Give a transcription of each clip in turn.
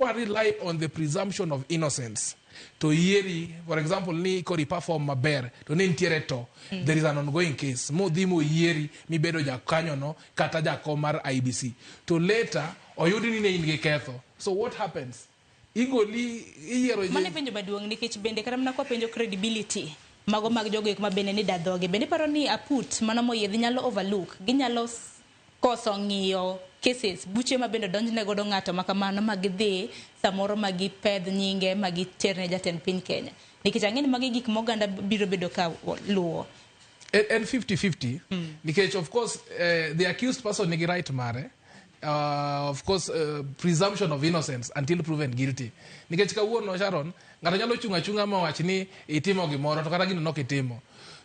Wa rely on the presumption of innocence to yieri, for example, ni koro iperform maber to ne nitiere to there is an ongoing case modhi moyieri mibedo jakanyono kata jakom mar IEBC, to later oyudi ni ne in gi ketho, so what happens? Igoli, iyiero. Mano e penjo maduong', nikech bende kata mana kwapenjo credibility mago mag jogo eko ma bende ni da dhogi, bende iparo ni aput mano moyiedhi nyalo overlook, ginyalo koso ng'iyo cases, buche ma bende donjne godo ng'ato ma kamano, ma gidhi samoro ma gipedh nyinge ma giterne jatend piny Kenya? Nikech ang'e ni magi gik ma oganda biro bedo ka luwo. En 50-50, nikech of course the accused person nigi right mare, of course presumption of innocence until proven guilty, nikech kawuono, Sharon, ng'ato nyalo chung' achung'a mawach ni itimo gimoro to kata gino nok itimo,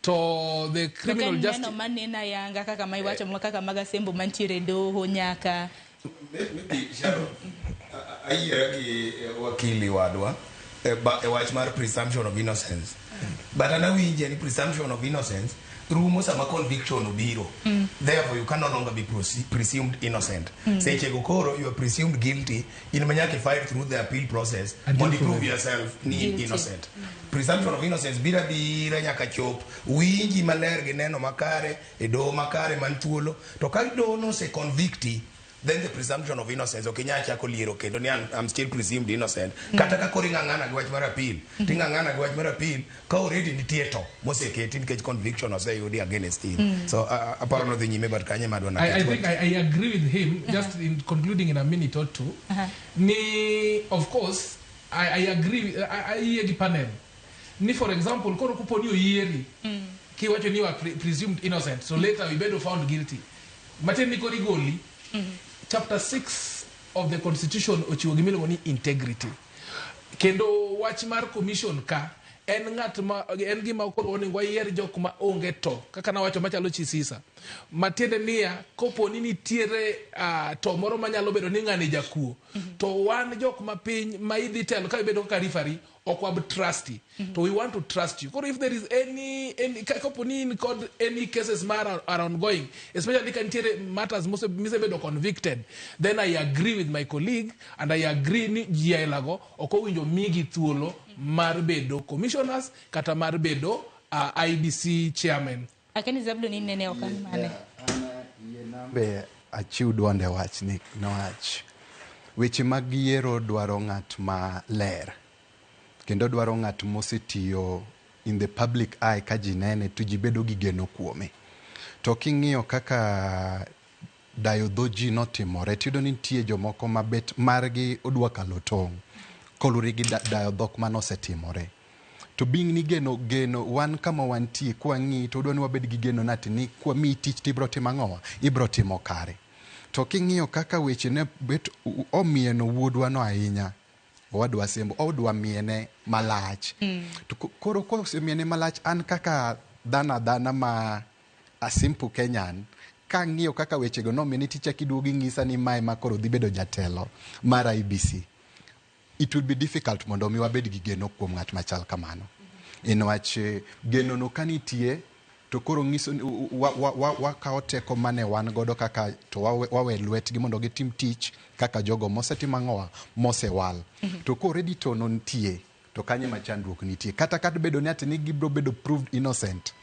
to the criminal justice neno maneno ayanga kaka ma iwacho ma kaka mag Asembo mantiere e doho nyaka Maybe, Sharon, ayiera gi wakili wadwa e wach mar presumption of innocence. But an awinje ni presumption of innocence rumo sama conviction obiro. Therefore, you can no longer be presumed innocent. Sechego koro you are presumed guilty, in ma nyaka fight through the appeal process until mondo prove proven yourself ni guilty. Innocent. Presumption of innocence biro abira nyaka chop winji maler gi neno makare e doho makare man thuolo. To ka doho no ose convicti, then the presumption of innocence ok inyal chako liero kendo ni I'm still presumed innocent. Kata ka koro ing'ang'ana gi wach mar appeal, ting'ang'ana gi wach mar appeal ka already nitie to moseketi nikech conviction oseyudi against him. So aparo nodhi nyime, but kanye madwa I think I agree with him. Just in concluding in a minute or two, ni of course I agree, ayie gi panel ni, for example, koro kopo ni oyieri kiwacho ni you are presumed innocent, so later ibedo found guilty, matiende ni koro igoli. Chapter 6 of the constitution ochiwo gimiluongo ni integrity, kendo wach mar commission ka en ng'at ma en gima koro onego wayier jok ma onge to kaka nawacho machalo chisisa, matiende niya, kopo ni nitiere to moro manyalo bedo ni ng'ani jakuo, to wan jok ma piny ma idhi telo ka ibedo kaka referee, ok wab trusti, to we want to trust you. Koro if there is any kapo ni in kod any cases mar are ongoing, especially ka nitiere matters misebedo convicted, then I agree with my colleague and I agree ni ji ailago ok owinjo migi thuolo mar bedo commissioners kata mar bedo IEBC chairman. Akeni Zablon, in nene okang' mane? Be achiw duonde wachni niwach weche mag yiero dwaro ng'at ma ler kendo dwaro ng'at mosetiyo in the public eye, ka ji nene to ji bedo gi geno kuome. To king'iyo kaka dayo dho ji notimore, tiyudo ni nitie jomoko ma bet margi odwa kalo tong' koluwore gi dayo dhok manosetimore. To being ni geno geno wan kama wantie, kwang'i to wadwa ni wabed gi geno nati ni kwamiyi tich to ibro timo ang'owa, ibro timo kare. To king'iyo kaka weche ne bet omieno wuodwa no ahinya, owadwa Asembo odwa miene malach. To koro kosemiene malach, an kaka dhano adhana ma a simple Kenyan, kang'iyo kaka wechego nomiene, tichako iduogo ing'isa ni mae ma koro dhi bedo jatelo mar IEBC, it will be difficult mondo mi wabed gi geno kuom ng'at machal kamano. En wach geno no ka nitie to koro ng'iso ni wakawo teko mane wan godo kaka to wawe lwetgi mondo gitim tich kaka jogo mosetimo ang'owa, mosewal. To ka already to no nitie, to kanye ma chandruok nitie? Kata kat bedo ni ati ni gibro bedo proved innocent,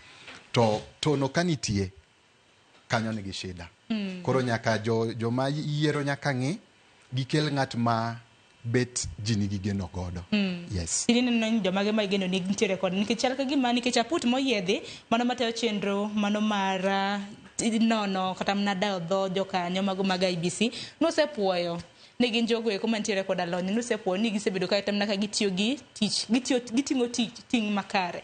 to tono ka nitie kanyo nigi shida. Koro nyaka joma yiero nyaka ng'i gikel ng'at ma bet ji nigi geno godo. Yes. In ineno ni jomage ma igeno ni nitiere kod, nikech chal ka gima nikech aput moyiedhi mano matayo chenro mano mar nono kata mana dayo dho jokanyo mago mag IEBC nosepuoyo ni gin jogo eko mantiere koda lony, nosepuoyo ni gisebedo kata mana ka gitiyo gi tich, gitiyo giting'o tich ting' makare.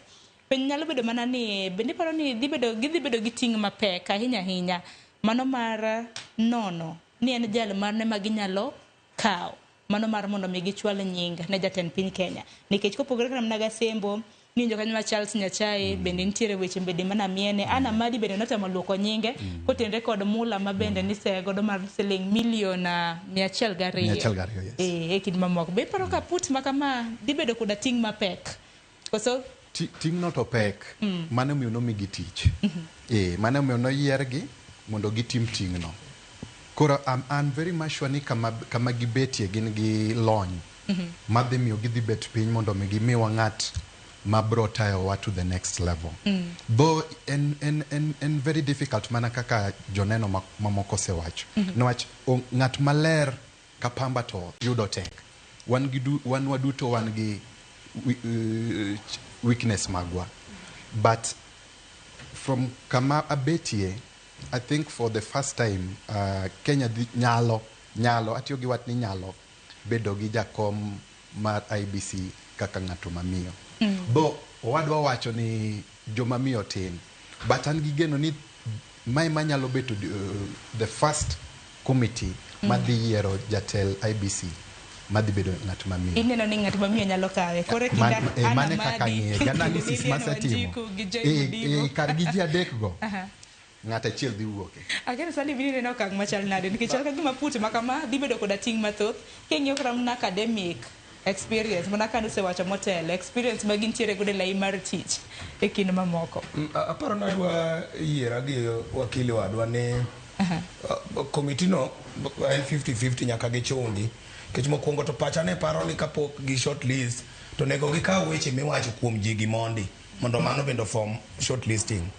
Penjo nyalo bedo mana ni bende iparo ni dhi bedo gidhi bedo gi ting' mapek ahinya ahinya mano mar nono ni en jal mane ma ginyalo kawo mano mar mondo mi gichwal nying ne jatend piny Kenya, nikech kopogore kata mana Gasembo, niwinjo kanyo ma Charles Nyachae bende nitiere weche bende mana miene Anna Madi bende notemo luoko nyinge kotenre kod mula ma bende niseye godo mar siling milion 102. 102, yes. E kind mamoko be iparo ka put ma kama dhi bedo koda ting' mapek koso? Ting'no to pek. Mano omiyo nomigi tich. Mano omiyo noyiergi mondo gitim ting'no. Koro I'm very much sure ni kama gibetie gin gi lony madhi miyo gidhi bet piny mondo mi gimiwa ng'at ma bro tayowa to the next level. Though en very difficult mana kaka joneno mamoko osewacho. Niwach ng'at maler ka pamba to yudo tek. Wan waduto wan gi weakness magwa. But from kama abetie, I think for the first time Kenya dhi, nyalo atiyo gi wach ni nyalo bedo gi jakom mar IEBC kaka ng'ato mamiyo. Though owadwa wacho ni joma miyo tin, but an gi geno ni mae manyalo beto the first committee madhi yiero jatel IEBC madhi bedo ng'at mamiyo. Ineno ni ng'at mamiyo nyalo kawe. Koro kinda Anna Mane kaka Madi, ng'iye, gi analysis Lilian masetimo. Wanjiku gi Joy Mudigo. Kar gi ji adek go. Ng'at achiel dhi wuoke. Akeno sani biro neno okang' machal nade nikech chal ka gima put ma kama dhi bedo koda ting' mathoth king'iyo kata mana academic experience mana ka nosewacho motelo experience ma gintiere godo e lai mar tich e kind mamoko. Aparo ni adwa yiera gi wakili wadwa ni komiti no en 50-50 nyaka gichungi. Nikech mokwongo to pacha ne paro ni kapok gi shortlist to onego gikaw weche miwacho kuom ji gi mondi mondo mano bende form shortlisting.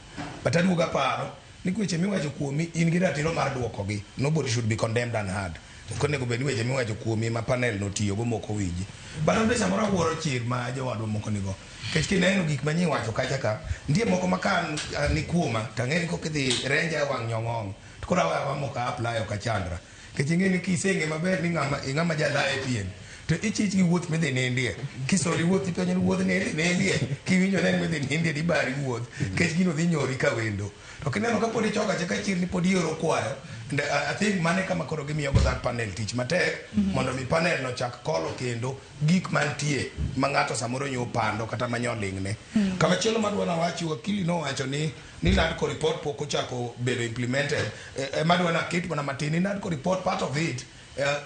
But aduogo aparo ni weche miwacho kuomi in gi ratiro mar duokogi. Nobody should be condemned unheard. Ok onego bed ni weche miwacho kuomi ma panel no tiyogo mok owinji. But an be samoro awuoro chir ma jowadwa moko nigo. Nikech kineno gik ma nyiwacho kacha ka, nitie moko ma ka ni kuoma to ang'e ni kokidhi renja e wang' nyong'ong' to koro aweyo aweya mok a apply ok achandra. Nikech ing'e ni kiseng'e maber ni ng'ama jalaa e pien to ichich gi wuoth midhi nindie. Kisoli wuoth ipenjo ni wuodh ni idhi nindie. Kiwinjo ne ni midhi nindie dibari wuoth. Nikech gino dhi nyori ka wendo. To kineno ka pod ichoko achaka chir ni pod ioro kwayo. And I think mano e kama koro gimiyo go that panel tich matek mondo mi panel no chak kolo kendo gik mantie ma ng'ato samoro nyo pando kata ma nyo ling'ne. Kama chielo madwa nawachi wakili nowacho ni NADCO report pok ochako bedo implemented. Ema dwa naket mana matin ni NADCO report part of it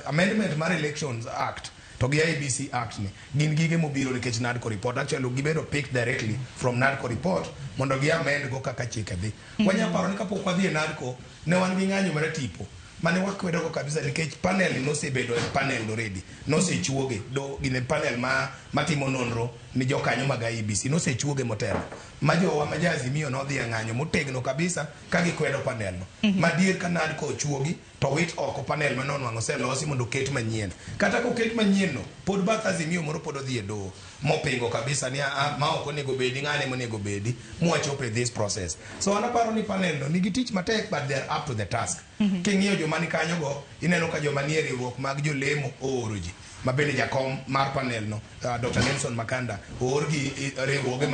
amendment mar Elections Act to gi IEBC Act ni gin gige mobiro nikech NADCO report actually gibedo picked directly from NADCO report mondo gi amend go kaka chike dhi. Wanya paro ni kapok wadhi e NADCO ne wan gi ng'anyo mar tipo mane wakwedo go kabisa nikech panel ni nosebedo e panel already nosechuoge do gine panel ma matimo nonro ni jokanyo mag IEBC nosechuoge motelo ma jowa ma jo Azimio nodhi e ng'anyo motegno kabisa ka gikwedo panel no. Madier ka NADCO ochuogi to wit oko panel mane onwang'o oselosi mondo oket manyien. Kata koket manyien no pod bath Azimio moro pod odhi e doho mopingo kabisa ni a ma ok onego bedi ng'ane monego bedi mwachopo e this process. So an aparo ni panel no nigi tich matek but they are up to the task. King'iyo joma ni kanyo go ineno ka joma nie riwruok mag jolemo ooro ji ma bende jakom mar panel no Dr. Nelson Makanda oor gi riwruoge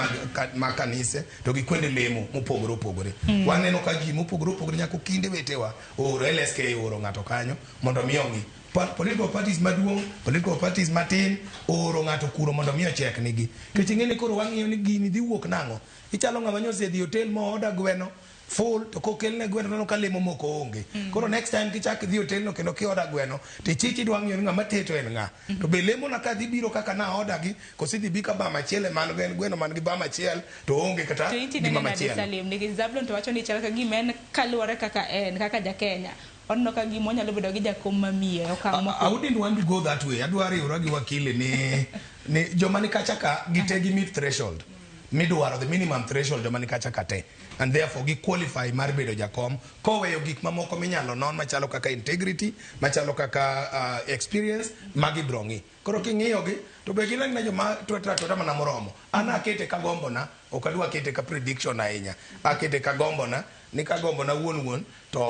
mag kanise to gi kuonde lemo mopogore opogore. Waneno ka ji mopogore opogore nyaka okinde wetewa ooro LSK ooro ng'ato kanyo mondo mi ong'i. Political parties maduong', political parties matin ooro ng'ato kuro mondo mi ochek nigi. Nikech ing'e ni koro wang'iyo ni gini dhi wuok nang'o. Ichalo ng'ama nyosedhi e hotel mo order gweno full to kokelne gweno to ka lemo moko onge. Koro next time kichak idhi e hotel no kendo ki order gweno to ichich idwa ng'iyo ni ng'ama teto en ng'a. To be lemo na ka dhi biro kaka na order gi koso idhi bi ka bam achiel ema en gweno man gi bam achiel to onge kata To inti gima nene nade machielo. Salim nikech Zablon to wacho ni chal ka gima en kaluwore kaka en kaka ja Kenya. Oneno ka gima onyalo bedo gi jakom mamiyo e okang' I mokwongo. wouldn't want to go that way. Adwa riwra gi wakili ni joma ni kacha ka gite gi meet threshold midwaro the minimum threshold joma ni kacha ka te and therefore gi qualify mar bedo jakom koweyo gik mamoko minyalo non machalo kaka integrity machalo kaka experience magi bro ng'i. Koro king'iyo gi to be gin agina joma twetра tweta mana moromo. An akete ka gombona ok adwa kete ka prediction ahinya. Akete ka gombona ni ka gombona wuon wuon to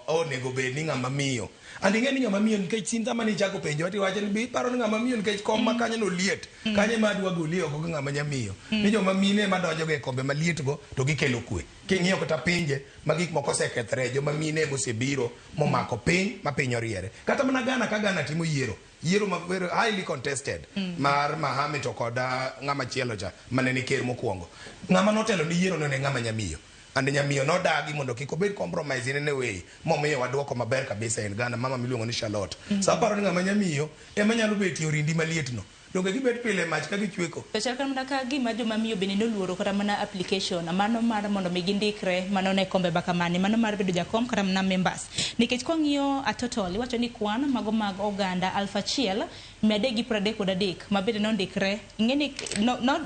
onego bed ni ng'ama miyo. And ing'e ni ng'ama miyo nikech sinta mane ichako penjo tiwacho ni be iparo ni ng'ama miyo nikech kom ma kanyo no liet. Kanyo ema adwa golie oko gi ng'ama nyamiyo. Ni joma mine ema donjo ga e kombe maliet go to gikelo kwe. King'iyo kata pinje ma gik moko osekethre joma mine ema osebiro momako piny ma piny oriere. Kata mana Ghana ka Ghana timo yiero yiero ma very highly contested mar Mahama to kod ng'ama chielo cha mane ni ker mokwongo. Ng'ama notelo ni yiero no ne ng'ama nyamiyo. And nyamiyo nodagi mondo kik obed compromise in any way momiyo waduoko maber kabisa en Ghana mama miluongo ni Charlotte. So aparo ni ng'ama nyamiyo ema nyalo betie orindi maliet no. Donge gibet pile e mach ka gichweko? To chal mana ka gima joma miyo bende noluoro kata mana application mano mar mondo mi gindikre mano ne kombe makamani, mano mar bedo jakom kata mana members. Nikech kwang'iyo a total, iwacho ni kwan mago mag oganda 1333 ma bende nondikre, ing'e ni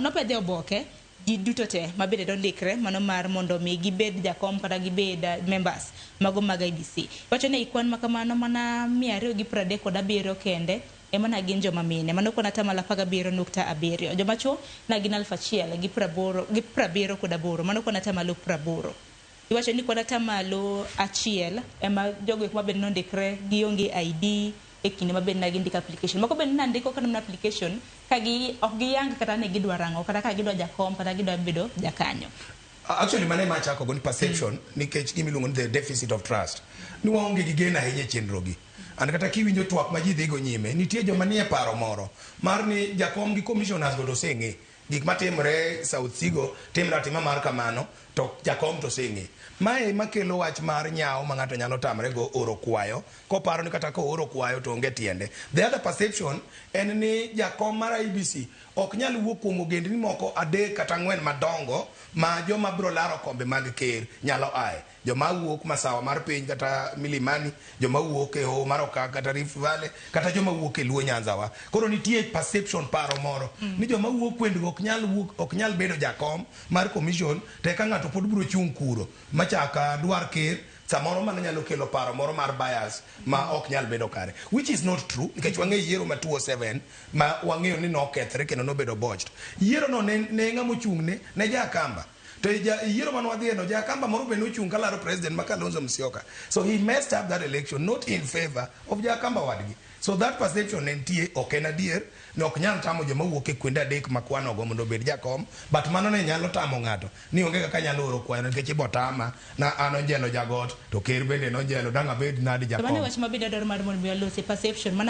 nopedhe oboke ji duto te ma bende nondikre mano mar mondo mi gibed jakom kata gibed members mago mag IEBC. Iwacho ni kwan makamano mana 237 kende ema na gin joma mine, mano kwan 17.7. Joma chuo na gin 1088, mano kwan 80. Iwacho ni kwan 1% ema jogo eko mabende nondikre gionge ID e kinde ma bende gindiko application. Moko bende nandiko kata mana application ka gi ok giyang kata ni gidwa rang'o, kata ka gidwa jakom, kata gidwa bedo jakanyo. Actually, mano ema achako go ni perception, nikech gima iluongo ni the deficit of trust, ni waonge gi geno ahinya e chenro gi. And kata kiwinjo twak ma ji dhigo nyime, nitie joma nie paro moro mar ni jakom gi commissioners go to oseng'e gik matimore South Sigo timre atima mar kamano, to jakom to oseng'e. Mae ema kelo wach mar nyawo ma ng'ato nyalo tamre go oro kwayo, koparo ni kata kooro kwayo to onge tiende. The other perception en ni jakom mar IEBC ok nyal wuok kuom ogendni moko adek kata ang'wen madongo ma joma biro laro kombe mag ker nyalo aye. Joma wuok masawa mar piny kata Milimani, joma wuok e Hoho mar Okak kata Rift Valley, kata joma wuok e Luo Nyanza wa. Koro nitie perception, paro moro ni joma wuok kwendgo ok nyal wuok, ok nyal bedo jakom mar commission, to eka ng'ato pod biro chung' kuro machaka dwar ker. Samoro mano nyalo kelo paro moro mar bias ma ok nyal bedo kare, which is not true, nikech wang'eyo yiero ma 207 ma wang'eyo ni nokethre kendo nobedo botched. Yiero no ne ng'ama ochung' ne Jakamba. To yiero mane wadhiye no, Jakamba moro be nochung' kalaro president ma Kalonzo Musyoka. So he messed up that election not in favor of Jakamba wadgi. So that perception ne nitie ok en adier, ne ok nyal tamo joma wuok e kuonde adek makwanogo mondo obed jakom, but mano ne nyalo tamo ng'ato ni onge kaka anyalo oro kwayo nikech ibo tama na an onjelo jagot to ker bende nonjelo dang' abed nadi To mano jakom. wach ma bende dwaro mar mondo mi walosi perception mana.